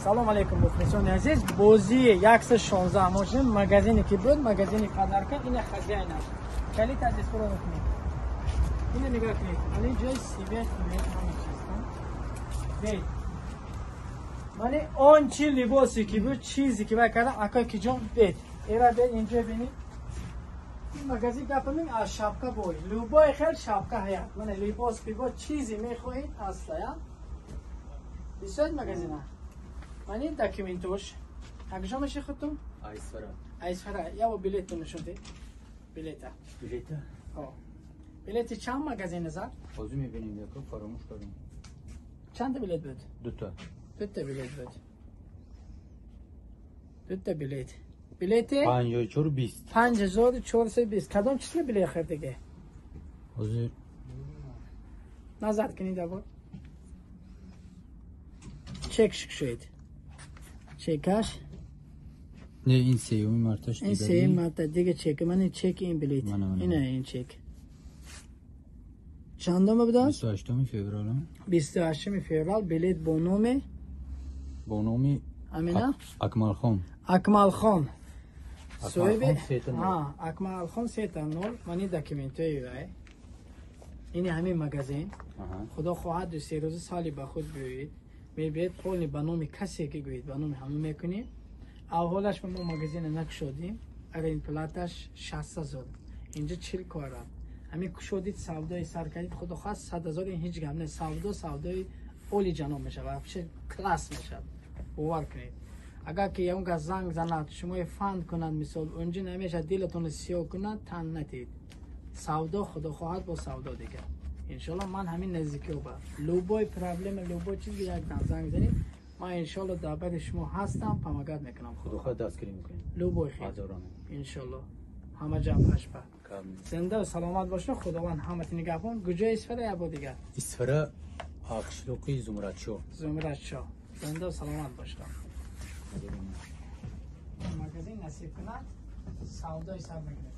Салом алейкум, мухлисони азиз. Бозии 116 мошин, магазине ки буд, магазини подарка, ина хозяинаш. Калит азиз фуро мекунед. Ина нигоҳ кунед. Ани ҷои свет, мет ҳама чиз. Бей. Мани он чи либосе ки буд, чизе ки вай кардам, акай ки ҷон бед. Эра бед инҷо бинед. Ин магазин гапамин аз шапка бой. Любой хел шапка ҳаят. Мана либос, пибос, чизе мехоҳед ҳастая. Бисёр магазина. Мани документош. Акҷо меши худтон? Айсфара. Айсфара. Я бо билетто нишон дед. Билета. Билета? Ҳо. Билети чанд магазин зад? Ҳозир мебинем, яко фаромӯш кардам. Чанд билет буд? Дута. Дута билет буд. Дута билет. Билети? 5420. 5420. Кадом число билет харидиге? Ҳозир назар кунед або. Чек шуд. Чекаш? Не, ин сеюми марташ. Ин сеюми марта дига чек. Ман чек ин билет. Ина ин чек. Чандум будааст? 28 феврал. 28 феврал билет бо номи? Бо номи Амина? Акмалхон. Акмалхон. Соҳиби Акмалхон 3-0. Мани документҳои вай. Ини ҳамин магазин. Худо хоҳад 2-3 рӯза соли ба худ биёед. Мебиед полни ба номи касе ки гӯед, ба номи ҳамон мекунем. Аввалаш мо магазина накушодем. Арендплаташ 60 000. Инҷа 40 квадрат. Ҳамин кушодид, савдои сар кардид, худо хоҳад 100 000 ин ҳеҷ гап не. Савдо савдои оли ҷаноб мешавад. Вообще класс мешавад. Бовар кунед. Агар ки ягон кас занг занад, шумои фанд кунад, мисол, унҷа намешавад, дилатонро сиёҳ кунад, тан натиҳед. Савдо худо хоҳад бо савдо дигар. Иншолло ман ҳамин наздикиҳо ба любой проблема, любой чиз як дам занг занед, ман иншолло дар бари шумо ҳастам, помогать мекунам. Худо хоҳад дастгирӣ мекунем. Любой хел. Ҳазорона. Иншолло. Ҳама ҷабҳаш ба. Зинда ва саломат бошед, Худованд ҳаматон нигаҳбон. Куҷои Исфара я бо дигар? Исфара, қишлоқи Зумрадшоҳ. Зумрадшоҳ. Зинда ва саломат бошед. Магазин насиб кунад, савдои сар мекунед.